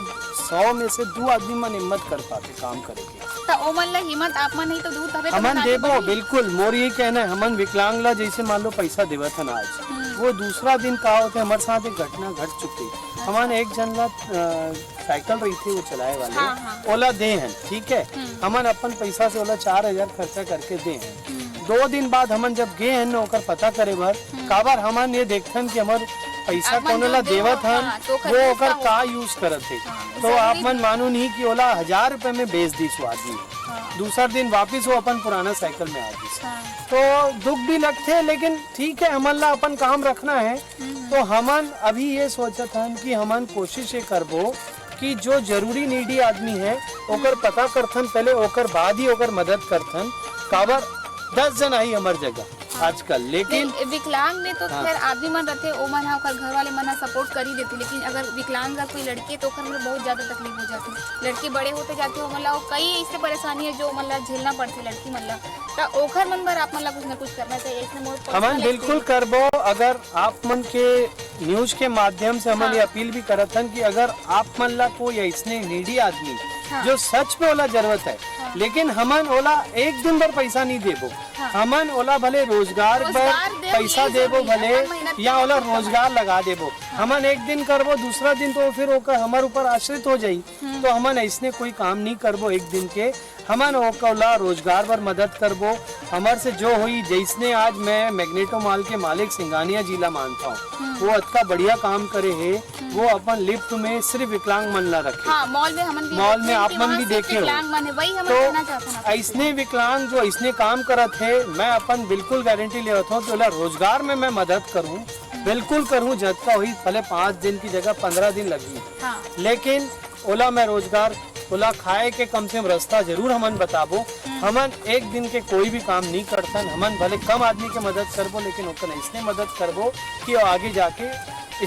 सौ में से दो आदमी मन हिम्मत कर पाथे काम करे के। त ओमन ला हिम्मत आप मन ही तो दूत हवे, त हमन मन आगे देबो, बढ़ही। बिल्कुल, मोर ये कहना है, हमन विकलांग ला जैसे मान लो पैसा देवत हन आज, हम्म। वो दूसरा दिन का होथे, हमर साथ एक घटना घट चुके। अच्छा। हमन एक जन ला, अ, साइकिल रहिथे वो चलाए वाले, हाँ, हाँ। ओला दे हन, ठीक है? हम्म। हमन अपन पैसा से ओला चार हजार खर्चा करके दे हन। हम्म। दो दिन बाद हमन जब गे हन ओकर पता करे बर, हम्म। काबर हमन ये देखथन कि हमर पैसा आप मन कोनो जो ला देवत हन, हाँ, तो ओकर वो use ओकर का का हो? यूज़ करत हे। हाँ, तो जरूरी आप मन नहीं। मानो नहीं कि ओला हजार रुपए में बेच दिस वो आदमी। हाँ। दूसर दिन वापिस वो अपन पुराना साइकिल में आ गिस। हाँ। तो दुख भी लगथे, लेकिन ठीक है, हमन ला अपन काम रखना है। हम्म। तो हमन अभी ये सोचत हन कि हमन कोशिश ये करबो कि जो जरूरी नीडी आदमी है, ओकर हम्म। पता करथन पहले, ओकर बाद ही ओकर मदद करथन। काबर दस जन आही हमर जगह हाँ। आजकल, लेकिन नहीं, विकलांग में तो हाँ। खैर आदमी मन रथे, ओ मन ह, ओकर घर वाले मन ह सपोर्ट कर ही देथे, लेकिन अगर विकलांग अगर कोई लड़की है, तो ओकर मन बहुत ज्यादा तकलीफ हो जाथे। लड़की बड़े होते जाथे, ओमन ला कई ऐसे परेशानी है, जो ओमन ला झेलना पड़थे लड़की मन ला। त ओखर मन बर आप मन ला कुछ ना कुछ करना चाहिए। इसने मोर हमन personal बिल्कुल experience करबो। अगर आप मन के न्यूज के माध्यम से हमन हाँ। ये अपील भी करत हन कि अगर आप मन ला कोई ऐसने नीडी आदमी हाँ। जो सच में ओला जरूरत है, हाँ। लेकिन हमन ओला एक दिन बर पैसा नहीं देबो। हाँ। हमन ओला भले रोजगार बर रोजगार देबो, पैसा ये देबो जरूरी है, भले, अपन मेहनत या के ओला कुछ कमाई। रोजगार लगा देबो। हाँ। हमन एक दिन करबो, दूसरा दिन तो फिर ओकर हमर ऊपर आश्रित हो जाई। हम्म। तो हमन ऐसने कोई काम नहीं करबो एक दिन के। हमन ओला रोजगार बर मदद करबो। हमर से जो होई, जैसने आज मैं मैग्नेटो मॉल के मालिक सिंघानिया जी ला मानता हूँ, हम्म। वो अतका बढ़िया काम करे हे। हम्म। वो अपन लिफ्ट में सिर्फ विकलांग मन ला रखे। हाँ, मॉल में हमन भी मॉल में देखे हैं आप कि मन वहाँ भी सिर्फ देखे हो। विकलांग मन है, वही हमन तो कहना चाहते हैं आपसे। ऐसने विकलांग जो ऐसने काम करत हे, मैं अपन बिल्कुल गारंटी लेवत हूँ कि ओला रोजगार में मैं मदद करूँ, बिल्कुल करूँ, जतका होई, भले पाँच दिन की जगह पन्द्रह दिन लगी, हाँ। लेकिन ओला मैं रोजगार, ओला खाए के कम से कम रास्ता जरूर हमन बताबो। हम्म। हमन एक दिन के कोई भी काम नहीं करथन, हमन भले कम आदमी के मदद करबो, लेकिन ओकर ऐसने मदद करबो कि वो आगे जाके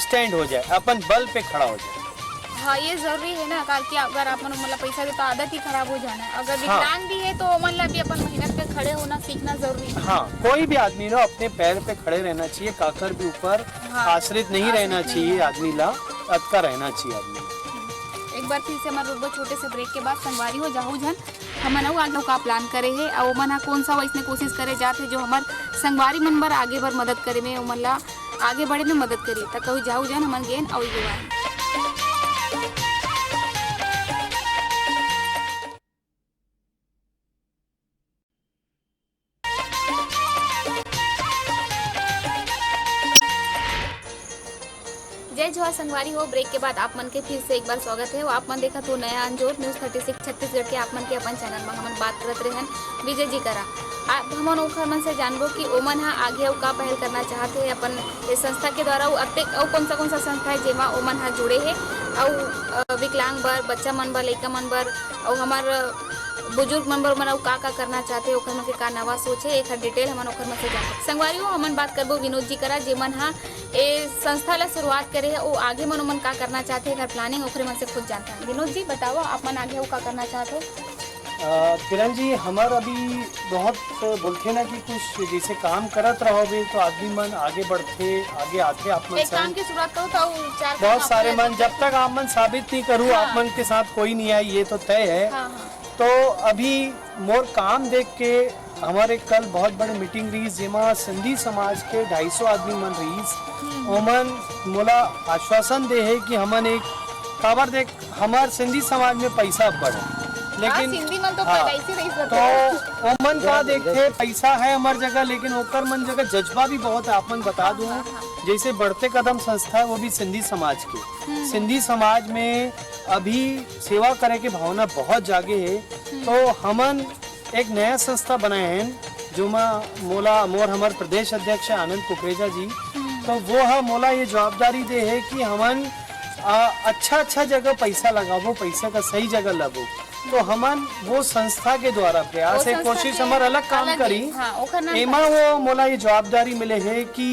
स्टैंड हो जाए, अपन बल पे खड़ा हो जाए। हाँ, ये जरूरी है ना, काल कि अगर आप मन मतलब पैसा दे तो आदत ही खराब हो जाना है। अगर हाँ। विकलांग भी है तो ओमन ला भी अपन मेहनत पे खड़े होना सीखना जरूरी है। हाँ, कोई भी आदमी ला अपने पैर पे खड़े रहना चाहिए, काकर भी ऊपर हाँ, आश्रित नहीं आश्रित रहना नहीं चाहिए रहना। आदमी ला, अतका रहना चाहिए आदमी। एक बार फिर से हमर रुकबो छोटे से ब्रेक के बाद। संगवारी हो, जाहू झन, हमन अउ आगे का प्लान करे हे, अउ ओमन ह कौन सा वैसने कोशिश करे जात हे जो हमर संगवारी मन बर आगे बर मदद करे में, ओमन ला आगे बढ़े में मदद करे। त कहू जाहू झन, हमन गेन अउ युवा जय जोहार संगवारी हो, ब्रेक के बाद आप मन के फिर से एक बार स्वागत है। आप मन देखत हो नया अंजोर न्यूज़ थर्टी सिक्स छत्तीसगढ़ के। आप मन के अपन चैनल में हमन बात करत रहन विजय जी करा। अब हमन ओखर मन से जानबो कि ओमन ह आगे अउ का पहल करना चाहत हे अपन इस संस्था के द्वारा, अउ अतेक अउ कौन सा कौन सा संस्था है जेमा ओमन ह जुड़े हे, अउ अ, विकलांग बर, बच्चा मन बर, लइका मन बर, अउ हमर बुजुर्ग मन बर ओमन अउ का का करना चाहथे, ओखर मन के का नवा सोच हे, एखर डिटेल हमन ओखर मन से जानबो। संगवारी हो, हमन बात करबो विनोद जी करा, जेमन ह ए संस्था ला शुरुआत करे हे, ओ आगे मन ओमन का करना चाहथे, एखर प्लानिंग ओखरे मन से खुद जानथन। विनोद जी, बताओ, आप मन आगे अउ का करना चाहत हो? अ, किरण जी, हमर अभी बहुत बोलथे ना कि कुछ जैसे काम करत रहोगे तो आदमी मन आगे बढ़थे, आगे आथे। आप मन एक संग काम की शुरुआत करो तो चार बहुत काम सारे आपने मन, जब तक आप मन साबित नहीं करू, हाँ। आप मन के साथ कोई नहीं आए, ये तो तय है। हाँ, हाँ। तो अभी मोर काम देख के हमर एक कल बहुत बड़े मीटिंग रहीस, जेमा सिंधी समाज के ढाई सौ आदमी मन रहीस। हम्म। ओमन मोला आश्वासन दे हे कि हमन एक, काबर देख, हमर सिंधी समाज में पैसा अब्बड़ है, हाँ, लेकिन सिंधी मन तो हाँ, पैदाइशी रहीस तो बता। ओमन का देखथे, पैसा है हमर जगह, लेकिन ओकर मन जगह जज्बा भी बहुत है। आप मन बता हाँ, दूं, हाँ, हाँ। जैसे बढ़ते कदम संस्था है, वो भी सिंधी समाज के। हम्म। सिंधी समाज में अभी सेवा करे के भावना बहुत जागे है, हम्म। तो हमन एक नया संस्था बनाए हैं, जो मा मोला, मोर हमर प्रदेश अध्यक्ष आनंद कुकरेजा जी, हम्म। तो वो ह मोला ये जवाबदारी दे हे कि हमन, आ, अच्छा अच्छा जगह पैसा लगाबो, पैसा का सही जगह लगो। तो हमन वो संस्था के द्वारा प्रयास वो है, संस्था कोशिश के हमर अलग काम अलग करी। है, हाँ, ओखर नाम एमा का वो मोला ये जवाबदारी मिले हे कि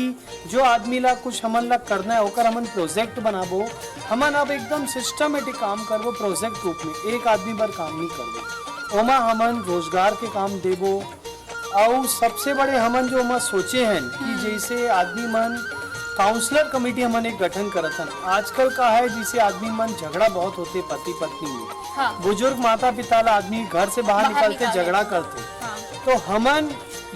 जो आदमी ला कुछ हमन ला करना है, ओकर हमन प्रोजेक्ट बनाबो। हमन अब एकदम सिस्टमेटिक काम करबो, प्रोजेक्ट रूप में, एक आदमी बर काम नहीं करबो। ओमा हमन रोजगार के काम देबो। अउ सबसे बड़े हमन जो ओमा सोचे हन कि हम्म। जैसे आदमी मन काउंसलर कमेटी हमन एक गठन करत हन। आजकल का है, जैसे आदमी मन झगड़ा बहुत होथे पति पत्नी में, हाँ। बुजुर्ग माता पिता ला आदमी घर से बाहर बाहर निकलथे, निकाल झगड़ा देथे। करथे। हाँ। तो हमन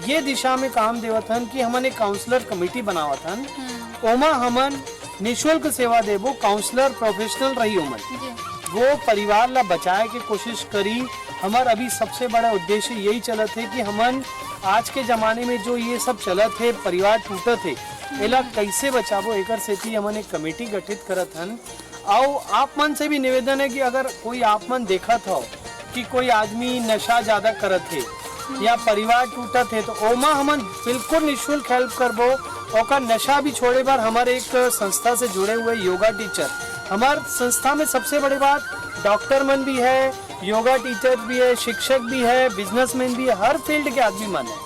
ये दिशा में काम देवत हन कि हमन एक काउंसलर कमेटी बनावत हन। हम्म। ओमा हमन निशुल्क सेवा देबो, काउंसलर प्रोफेशनल रही ओमन। जी। वो परिवार ला बचाए के कोशिश करी। हमर अभी सबसे बड़ा उद्देश्य यही चलत हे कि हमन आज के जमाने में जो ये सब चलत हे, परिवार टूटत हे, हम्म। एला कैसे बचाबो, एकर सेती हमन एक कमेटी गठित करत हन। अउ आप मन से भी निवेदन है कि अगर कोई आप मन देखत हो कि कोई आदमी नशा ज्यादा करत हे या परिवार टूटत हे, तो ओमा हमन बिल्कुल निशुल्क हेल्प करबो। ओकर नशा भी छोड़े बर हमर एक संस्था से जुड़े हुए योगा टीचर, हमर संस्था में सबसे बड़ी बात, डॉक्टर मन भी है, योगा टीचर भी है, शिक्षक भी है, बिजनेसमैन भी है, हर फील्ड के आदमी मन है।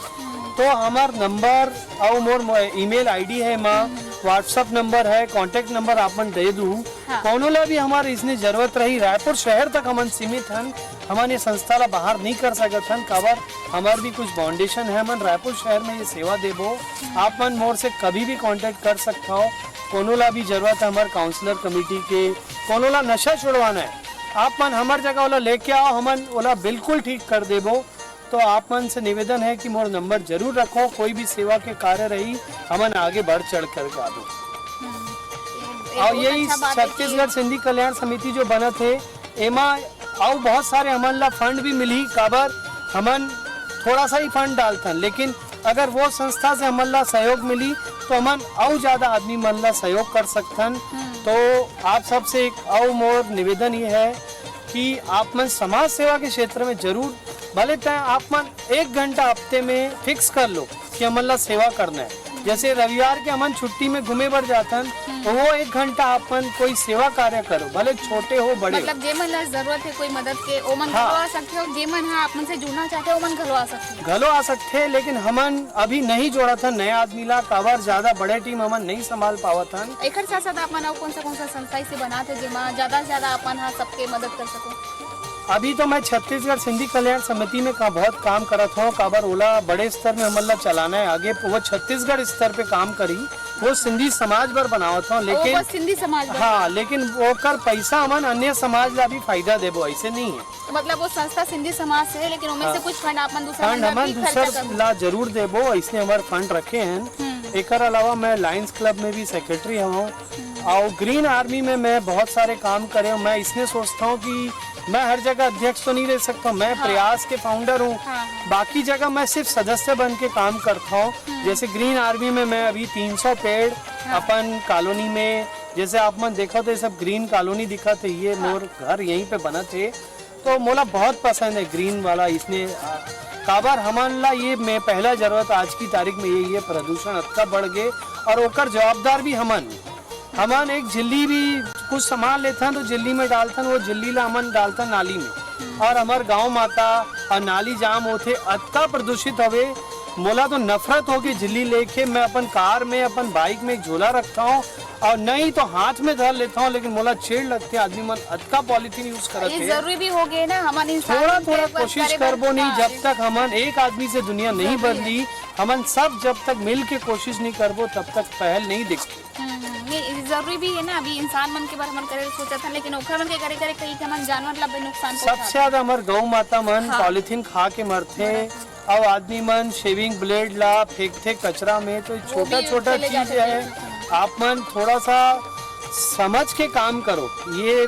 तो हमर नंबर अउ मोर मो-, ईमेल आईडी है, माँ WhatsApp नंबर है, कॉन्टैक्ट नंबर आप मन दे दू। हाँ। कोनो ला भी हमर इसने जरूरत रही, रायपुर शहर तक हमन सीमित हन, हमन ये संस्था ला बाहर नहीं कर सकत हन, काबर हमर भी कुछ बाउंडेशन है, हमन रायपुर शहर में ये सेवा देबो। आप मन मोर से कभी भी कॉन्टैक्ट कर सकत हो। कोनो ला भी जरूरत है हमर काउंसलर कमेटी के, कोनो ला नशा छुड़वाना है, आप मन हमर जगह ओला लेके आओ, हमन ओला बिल्कुल ठीक कर देबो। तो आप मन से निवेदन है कि मोर नंबर जरूर रखो, कोई भी सेवा के कार्य रही, हमन आगे बढ़ चढ़ कर आबो। हम्म, ये और बहुत यही अच्छा बात है कि छत्तीसगढ़ सिंधी कल्याण समिति जो बनत है, एमा अउ बहुत सारे हमन ला फंड भी मिलही, काबर हमन थोड़ा सा ही फंड डालथन, लेकिन अगर वो संस्था से हमन ला सहयोग मिली तो हमन अउ ज्यादा आदमी मन ला सहयोग कर सकथन। तो आप सबसे एक अउ मोर निवेदन ये है कि आप मन समाज सेवा के क्षेत्र में जरूर, भले तय आप मन एक घंटा हफ्ते में फिक्स कर लो कि हमन ला सेवा करना है। जैसे रविवार के हमन छुट्टी में घूमे बर जाथन, तो वो एक घंटा आप मन कोई सेवा कार्य करो, भले छोटे हो बड़े हो। मतलब जे मन ला जरूरत है कोई मदद के, ओमन हाँ। घलो आ सकते हो, जे मन हा आप मन से जुड़ना चाहते हो, ओमन घलो आ सकते हो। घलो आ सकते हैं, लेकिन हमन अभी नहीं जोड़त हन नया आदमी ला, काबर ज्यादा बड़े टीम हमन नहीं संभाल पावत हन। एकर साथ साथ आप मन अउ कौन सा कौन सा संस्था से बनात है, जेमा ज्यादा से ज्यादा आप मन हा सबके मदद कर सको? अभी तो मैं छत्तीसगढ़ सिंधी कल्याण समिति में का बहुत काम करत हूँ, काबर ओला बड़े स्तर में हमन ला चलाना है आगे, वो छत्तीसगढ़ स्तर पे काम करी, वो सिंधी समाज बर बनावत हूँ, ओ, लेकिन बस सिंधी समाज बर। हाँ, लेकिन ओकर पैसा हमन अन्य समाज ला भी फायदा देबो, ऐसे नहीं है। तो मतलब वो संस्था सिंधी समाज से है, लेकिन उनमें हाँ। से कुछ फंड आप मन दूसरा फंड मन ला हमन भी दूसर खर्चा करो। ला जरूर देबो, इसने हमारे फंड रखे हैं। हम्म। एकर अलावा मैं लायंस क्लब में भी सेक्रेटरी हूँ और ग्रीन आर्मी में मैं बहुत सारे काम करे हूँ। मैं इसने सोचता हूँ कि मैं हर जगह अध्यक्ष तो नहीं रह सकता, मैं हाँ। प्रयास के फाउंडर हूँ। हाँ, हाँ। बाकी जगह मैं सिर्फ सदस्य बन के काम करता हूँ। जैसे ग्रीन आर्मी में मैं अभी तीन सौ पेड़ हाँ। अपन कॉलोनी में, जैसे आप मन देखो तो ये सब ग्रीन कॉलोनी दिखत है, ये हाँ। मोर घर यहीं पे बनत है, तो मोला बहुत पसंद है ग्रीन वाला। इसने आ, काबर हमन ला ये में पहला जरूरत आज की तारीख में यही है, प्रदूषण अतका बढ़ गए और ओकर जवाबदार भी हमन। हमन एक झिल्ली भी कुछ सामान लेथन तो झिल्ली में डालथन, वो झिल्ली ला हमन डालथन नाली में और हमर गांव माता और नाली जाम होथे, अतका प्रदूषित हवे। मोला तो नफरत होके झिल्ली लेके मैं अपन कार में, अपन बाइक में एक झोला रखता हूँ और नहीं तो हाथ में धर लेता हूँ, लेकिन मोला चिढ़ लगथे, आदमी मन अतका पॉलीथीन यूज करत ये हे। जरूरी भी हो गए ना, हमन इंसान थोड़ा मन के थोड़ा ऊपर कोशिश करे करबो बर नहीं, का जब है। तक हमन एक आदमी से दुनिया नहीं जरूरी है। बदली, हमन सब जब तक मिल के कोशिश नहीं करबो तब तक पहल नहीं दिखती। हम्म, नहीं, जरूरी भी है ना। अभी इंसान मन के बारे में करे सोचत हन, लेकिन ओखर मन के करे करे कई के मन जानवर ला भी नुकसान सबसे पहुंचाथे। ज्यादा हमर गौ माता मन हाँ। पॉलीथीन खा के मरथे मरथे। और आदमी मन शेविंग ब्लेड ला फेंकथे कचरा में, तो छोटा भी छोटा चले चीज जाते है। हैं। आप मन थोड़ा सा समझ के काम करो। ये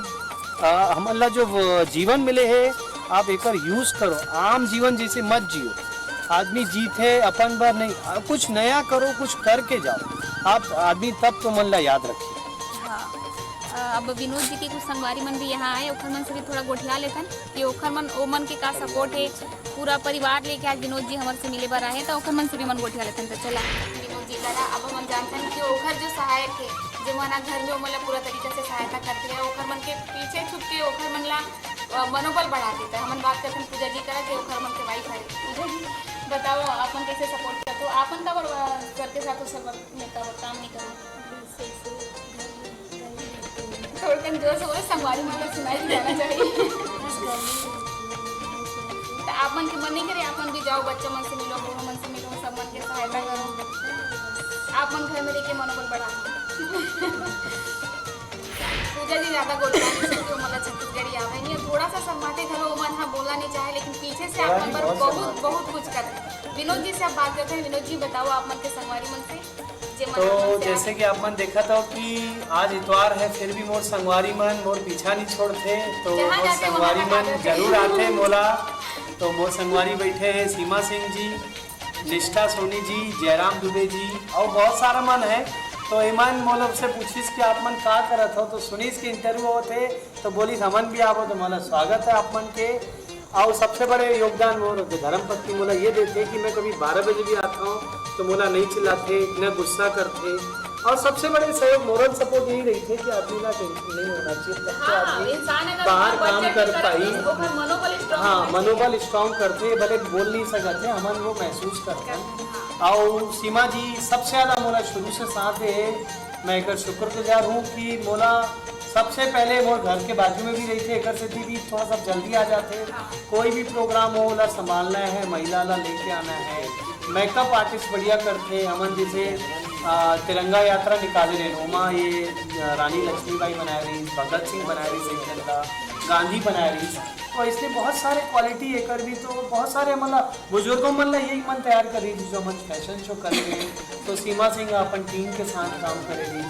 आ, हमन ला जो वो जीवन मिले है, आप एकर यूज करो, आम जीवन जैसे मत जियो। आदमी जीत है अपन बर नहीं, आ, कुछ नया करो, कुछ करके जाओ आप, आदमी तब तो मन ला याद रखिए। हाँ। अ, अब विनोद जी के कुछ संगवारी मन भी यहाँ आए, ओखर मन से भी थोड़ा गोठिया लेथन कि ओखर मन, ओ मन के का सपोर्ट है। पूरा परिवार लेके आज विनोद जी हमर से मिले बर आए, तो ओखर मन से भी मन गोठिया लेथन। तो चला विनोद जी करा, अब हमन जानथन कि ओखर जो सहायक है, जे मन घर में ओमन ला पूरा तरीका से सहायता करथे, ओखर मन के पीछे छुप के ओखर मन ला अ, मनोबल बढ़ाथे। त हमन बात करथन पूजा जी करा, जे ओखर मन के वाइफ हरे। पूजा जी, बताओ, आप मन कैसे सपोर्ट करते हो? आप मन काबर, अ, सर के साथ उस वक्त में काबर काम नहीं करो? थोड़ा कन जोर से बोलो, संगवारी मन ला सुनाई नहीं देना चाहिए। तो आप मन के मन नहीं करे, आप मन भी जाओ, बच्चा मन से मिलो, बूढ़ा मन से मिलो, सब मन के सहायता करो। आप मन घर में रह के मनोबल बढ़ाओ। पूजा जी ज्यादा गोठ नहीं सकती, वो मतलब छत्तीसगढ़ी आवे नहीं, थोड़ा सा शर्माते घलो, वो मन हाँ बोला नहीं चाहे, लेकिन पीछे से आप मन बर बहुत, बहुत कुछ कर रहे हैं। विनोद जी से आप बात करते हैं। विनोद जी, बताओ आप मन के संगवारी मन से, जे मन आप मन तो से जैसे कि आप मन देखत हो कि आज इतवार है, फिर भी मोर संगवारी मन मोर पीछा नहीं छोड़ते, तो जहाँ मोर जाते, वहाँ संगवारी तक मन आ जाते। जरूर आते मोला। तो मोर संगवारी बैठे हैं सीमा सिंह जी, निष्ठा सोनी जी, जयराम दुबे जी और बहुत सारा मन है। तो एमन मोला से पूछिस कि आप मन का करत हो, तो सुनीस के इंटरव्यू होत हे, तो बोलिस हमन भी आबो, तो मोला स्वागत है आप मन के। और सबसे बड़े योगदान मोर धर्म पत्नी मोला ये देथे कि मैं कभी बारह बजे भी आता हूँ तो मोला नहीं चिल्लाथे, न गुस्सा करथे। और सबसे बड़े सहयोग, मोरल सपोर्ट यही रहिथे कि आदमी ला टेंशन नहीं होना चाहिए, तब तो हाँ, आदमी इंसान अगर बाहर उतना काम budget कर करत पाई। तो ओकर मनोबल strong हाँ, होना मनोबल स्ट्रॉन्ग करथे, भले बोल नहीं सकत हे, हमन वो महसूस करथे। और सीमा जी सबसे ज्यादा मोला शुरू से साथ है, मैं एकर शुक्रगुजार हूँ कि मोला सबसे पहले मोर घर के बाजू में भी रहिथे, एकर सेती भी थोड़ा सा जल्दी आ जाथे। कोई भी प्रोग्राम हो, ओला संभालना है, महिला ला लेके आना है, मेकअप आर्टिस्ट बढ़िया करथे। हमन जैसे आ, तिरंगा यात्रा निकाले रहे, ओमा ये आ, रानी लक्ष्मीबाई बनाए रही, भगत सिंह बनाए रही, एक जन का गांधी बनाए रहिस। तो इसने बहुत सारे क्वालिटी एकर भी, तो बहुत सारे मतलब बुजुर्गों मन ला यही मन तैयार कर रही थी जो मन फैशन शो कर रहे हैं। तो सीमा सिंह अपन टीम के साथ काम करे रही,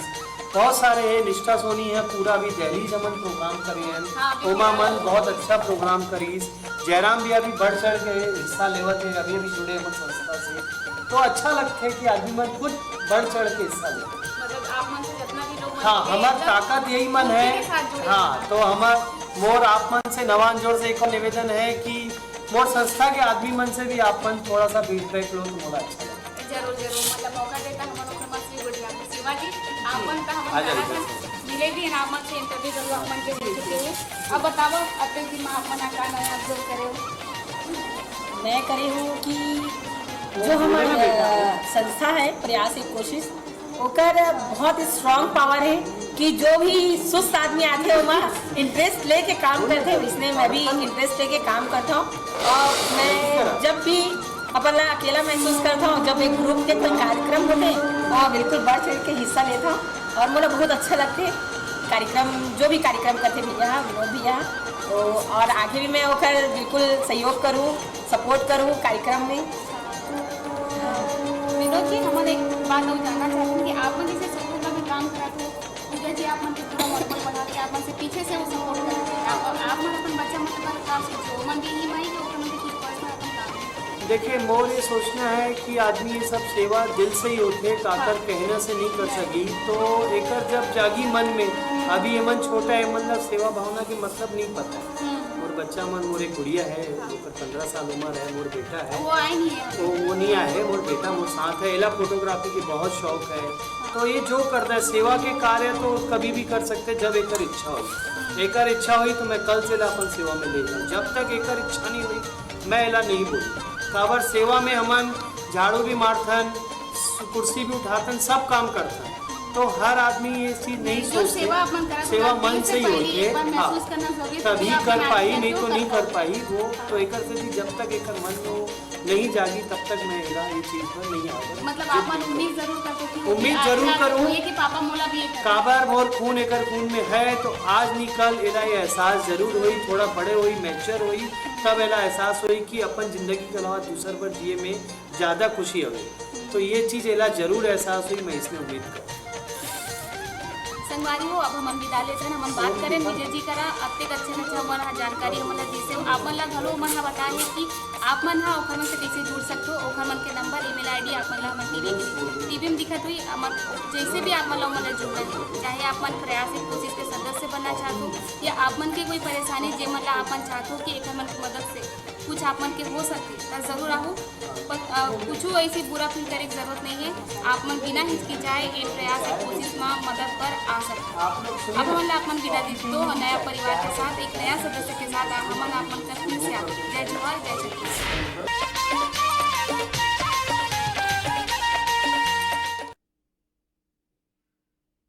बहुत सारे है, निष्ठा सोनी है, पूरा अभी दिल्ली जमन प्रोग्राम करे हैं। हाँ, अभी उमा मन बहुत अच्छा प्रोग्राम करीस। जयराम भी अभी बढ़ चढ़ के हिस्सा लेवत है, अभी अभी जुड़े हमर संस्था से। तो अच्छा लगथे कि आदमी मन खुद बढ़ चढ़ के हिस्सा लेथे। मतलब आप मन से जितना भी लोग मन हाँ, जुड़े हैं, हमार सब ताकत यही मन उसी है। के साथ जुड़े हाँ, हैं। तो हमार मोर आप मन से नवान जोर से एक और निवेदन है कि मोर संस्था के आदमी मन से भी आप मन थोड़ा सा फीडबैक लो तो मोला अच्छा लगता। जरूर जरूर, मतलब मौका देता हमन ओकर मन से जुड़ जाबो। सीमा जी, आप मन तो हमन आ जाइए, चाहत हन बिल्कुल। मिले भी हैं, आप मन से इंटरव्यू जरूर आप मन के हो चुके हैं। अब बताओ, अतेक दिन में आप मन का नया अवसर करे हो? मैं करे हूँ कि जो हमर अ, संस्था है प्रयास एक कोशिश, ओकर बहुत स्ट्रॉन्ग पावर है कि जो भी सुस्त आदमी आथे ओमा इंटरेस्ट लेके काम करथे, इसने मैं भी इंटरेस्ट लेके काम करता हूँ। और मैं जब भी अपन ला अकेला महसूस करता हूँ, जब एक ग्रुप के कोई कार्यक्रम होते हैं, वहाँ बिल्कुल बढ़ चढ़ के हिस्सा लेता हूँ और मोला बहुत अच्छा लगते कार्यक्रम, जो भी कार्यक्रम करते भैया, विनोद भैया। तो और आगे भी मैं ओकर बिल्कुल सहयोग करूँ, सपोर्ट करूँ कार्यक्रम में। विनोद जी, हमन एक बात और जानना चाहते हैं कि आप मन जैसे संगठन में काम करत हो, पूजा जी आप मन के पूरा मनोबल बढ़ा के आप मन से पीछे से वो सपोर्ट करत हैं। आप आप मन अपन बच्चा मन का विकास सोचो, मन भी यही माई के ओकर मन के कुछ पर्सनल अपन काम है। देखिए, मोर ये सोचना है कि आदमी ये सब सेवा दिल से ही होते, काकर हाँ। कहना से नहीं कर सकी। तो एकर जब जागी मन में, अभी ये मन छोटा है, मतलब सेवा भावना के मतलब नहीं पता है। मोर बच्चा मन, मोर एक गुड़िया है, ओकर पंद्रह साल उम्र है, मोर बेटा है। वो आए नहीं है। वो वो नहीं आए है, मोर बेटा मोर साथ है। एला फोटोग्राफी के बहुत शौक है, तो ये जो करता है सेवा के कार्य तो कभी भी कर सकते जब एकर इच्छा हो। एकर इच्छा हुई तो मैं कल से एला अपन सेवा में ले जाऊँ, जब तक एकर इच्छा नहीं हुई मैं एला नहीं बोलूँ। काबर सेवा में हमन झाड़ू भी मारथन, कुर्सी भी उठाथन, सब काम करथन। तो हर आदमी ये चीज नहीं जो सोचते। सेवा अपन करत सेवा हन, मन दिल से से ही पहले होती है। एक बार हाँ, महसूस करना जरूरी है, तभी तभी आप कर अपने पाई, आप नहीं को तो कर नहीं कर पाओगे। पाई वो। तो एकर से भी जब तक एकर मन में वो नहीं जागी तब तक मैं एला ये चीज पर नहीं आऊंगा। मतलब आप मन उम्मीद जरूर करते हो कि उम्मीद आप जरूर आप करूँ। ये कि पापा मोला भी ये करें। काबर मोर खून एकर खून में है, तो आज नहीं कल एला ये एहसास जरूर होई, थोड़ा बड़े होई, मैच्योर होई, तब एला एहसास होई कि अपन जिंदगी के अलावा दूसर पर जिए में ज्यादा खुशी हवे। तो ये चीज एला जरूर एहसास होई, मैं इसने उम्मीद कर संगवारी हो, अब हमन विदा लेथन। हमन बात करें विजय जी करा, अतेक अच्छा अच्छा हमन ह जानकारी हमन ला जैसे आप मन ला घलो मन ह बताए हे कि आप मन ह ओखर मन से कैसे जुड़ सकते हो। ओखर मन के नंबर, ईमेल आईडी आप मन ला हमन टीवी टीवी में दिखत हुई। हमन जैसे भी आप मन ला ओमन ला जुड़ना है, चाहे आप मन प्रयास एक कोशिश के सदस्य बनना चाहते हो या आप मन के कोई परेशानी जे मन ला आप मन चाहते हो कि एखर मन की मदद से कुछ आप मन के हो सकते, तो जरूर आओ। पर, अ, कुछ ऐसी बुरा फील करे की जरूरत नहीं है। आप मन बिना हिचकिचाए एक प्रयास, एक कोशिश में मदद पर आ सकते। अब हमन ला आप मन विदा दीजिए तो नया परिवार के साथ, एक नया सदस्य के साथ आप हमन आप मन कर